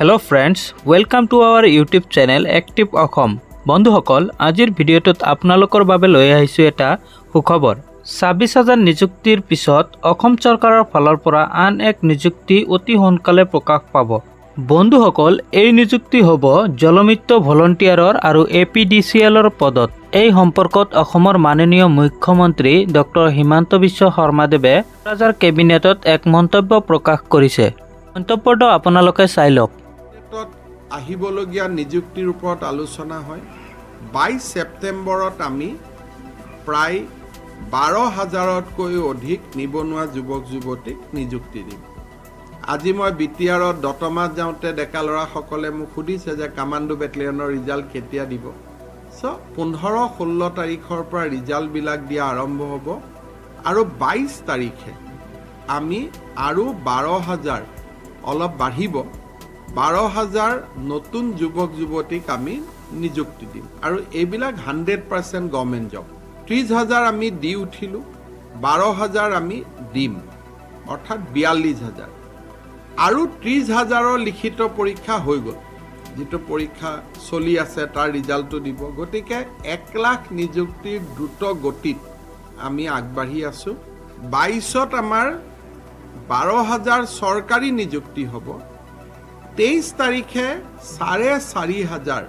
Hello friends, welcome to our YouTube channel active Assam. বন্ধুসকল, আজিৰ ভিডিঅ'টোত আপোনালোকৰ বাবে লৈ আহিছোঁ এটা সুখবৰ। 26 হাজাৰ নিযুক্তিৰ পিছত অসম চৰকাৰৰ ফালৰ পৰা আন এক নিযুক্তি অতি সোনকালে প্ৰকাশ পাব। বন্ধুসকল, এই নিযুক্তি হ'ব জলমিত্ৰ ভলণ্টিয়াৰৰ আৰু এপিডিচিএলৰ পদত। এই সম্পৰ্কত অসমৰ মাননীয় মুখ্যমন্ত্ৰী ডক্টৰ হিমন্ত বিশ্ব শৰ্মাদেৱে ৰাজাৰ কেবিনেটত এক মন্তব্য প্ৰকাশ কৰিছে। মন্তব্যটো আপোনালোকে চাই লওক। ক্ষেত্ৰত আহিবলগীয়া নিযুক্তিৰ ওপৰত আলোচনা হয়। 22 ছেপ্টেম্বৰত আমি প্ৰায় 12 হাজাৰতকৈও অধিক নিবনুৱা যুৱক যুৱতীক নিযুক্তি দিম। আজি মই বিটিআৰত দতমাত যাওঁতে ডেকা ল'ৰাসকলে মোক সুধিছে যে কামাণ্ডো বেটেলিয়নৰ ৰিজাল্ট কেতিয়া দিব। চ' 15, 16 তাৰিখৰ পৰা ৰিজাল্টবিলাক দিয়া আৰম্ভ হ'ব আৰু 22 তাৰিখে আমি আৰু 12 হাজাৰ, অলপ বাঢ়িব, 12 হাজাৰ নতুন যুৱক যুৱতীক আমি নিযুক্তি দিম আৰু এইবিলাক 100% গভৰ্ণমেণ্ট জব। 30 হাজাৰ আমি দি উঠিলোঁ, 12 হাজাৰ আমি দিম, অৰ্থাৎ 42 হাজাৰ। আৰু 30 হাজাৰৰ লিখিত পৰীক্ষা হৈ গ'ল, যিটো পৰীক্ষা চলি আছে তাৰ ৰিজাল্টটো দিব। গতিকে 1 লাখ নিযুক্তিৰ দ্ৰুত গতিত আমি আগবাঢ়ি আছোঁ। 22ত আমাৰ 12 হাজাৰ চৰকাৰী নিযুক্তি হ'ব। 23 তাৰিখে 4.5 হাজাৰ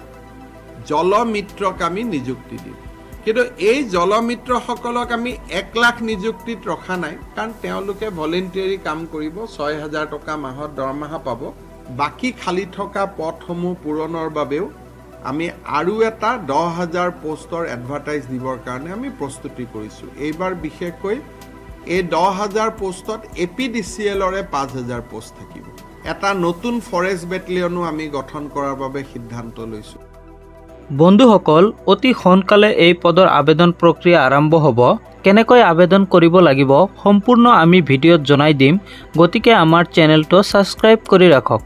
জলমিত্ৰক আমি নিযুক্তি দিম। কিন্তু এই জলমিত্ৰসকলক আমি 1 লাখ নিযুক্তিত ৰখা নাই, কাৰণ তেওঁলোকে ভলেণ্টিয়াৰী কাম কৰিব, 6 হাজাৰ টকা মাহত দৰমহা পাব। বাকী খালী থকা পদসমূহ পূৰণৰ বাবেও আমি আৰু এটা 10 হাজাৰ পষ্টৰ এডভাৰটাইজ দিবৰ কাৰণে আমি প্ৰস্তুতি কৰিছোঁ। এইবাৰ বিশেষকৈ এই 10 হাজাৰ পষ্টত এপিডিচিএলৰে 5 হাজাৰ পষ্ট থাকিব। এটা নতুন ফৰেষ্ট বেটেলিয়নো আমি গঠন কৰাৰ বাবে সিদ্ধান্ত লৈছোঁ। বন্ধুসকল, অতি সোনকালে এই পদৰ আবেদন প্ৰক্ৰিয়া আৰম্ভ হ'ব। কেনেকৈ আবেদন কৰিব লাগিব সম্পূৰ্ণ আমি ভিডিঅ'ত জনাই দিম। গতিকে আমাৰ চেনেলটো ছাবস্ক্ৰাইব কৰি ৰাখক।